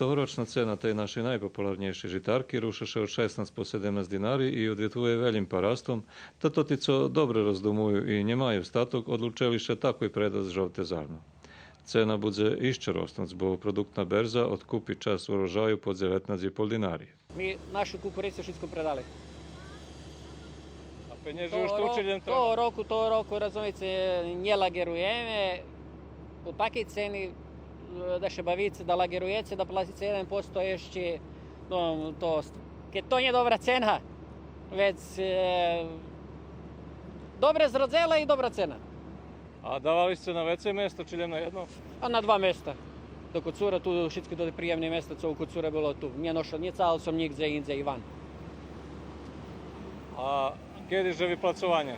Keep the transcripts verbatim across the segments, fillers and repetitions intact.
Тогорочна цена тей нашей найпопуларнєйшей житарки руша ше од шеснац по седемнац динари и одвитує велїм парастом, та тоти цо добре роздумую и нємаю статок, одлучели ше такой предац жовте зарно. Цена будзе ище роснуц, бо продуктна берза одкупи часц урожаю по дзеветнац и пол динари. Ми нашу кукурицу шицку предали. А пенєжи уж ту, чи лєм треба? Того року, того року, розумице, нє лагеруєме по такей цени, е, да ше бавице, да лагеруєце, да плацице єден посто ище, но, то, кед то нє добра цена, вец, е, добре зродзела и добра цена. А давали сце на вецей места, чи лєм на єдно? А на два места. До Коцура, ту шицки тоти приємни места, цо у Коцуре було ту. Нє ношел, нє цал сом нїґдзе индзей ван. А кеди же виплацованє?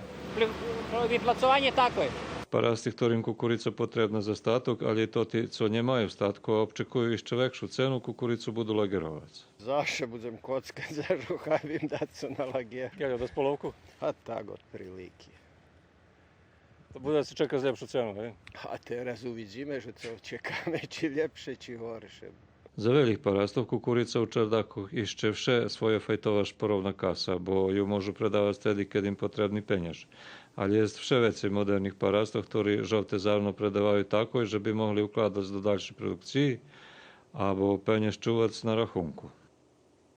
Виплацованє такой. Парасти хторим кукурица потребна за статок, алє и тоти цо нємаю статку, а обчекую ище векшу цену, кукурицу буду лагеровац. Заш ше будзем коцкац, заш охабим дац цо на лагер. Кельо, без половку? А так, отприлики. То будзе ше чекац лєпшу цену, гей? А тераз увидзиме же цо чекаме, чи лєпше, чи горше. За велїх парастох кукурица у чардакох ище вше своєфайтова шпоровна каса, бо ю можу предавац теди кед им потребни пенєж. Алє єст вше вецей модерних парастох хтори жовте зарно предаваю такой же би могли укладац до дальшей продукциї або пенєж чувац на рахунку.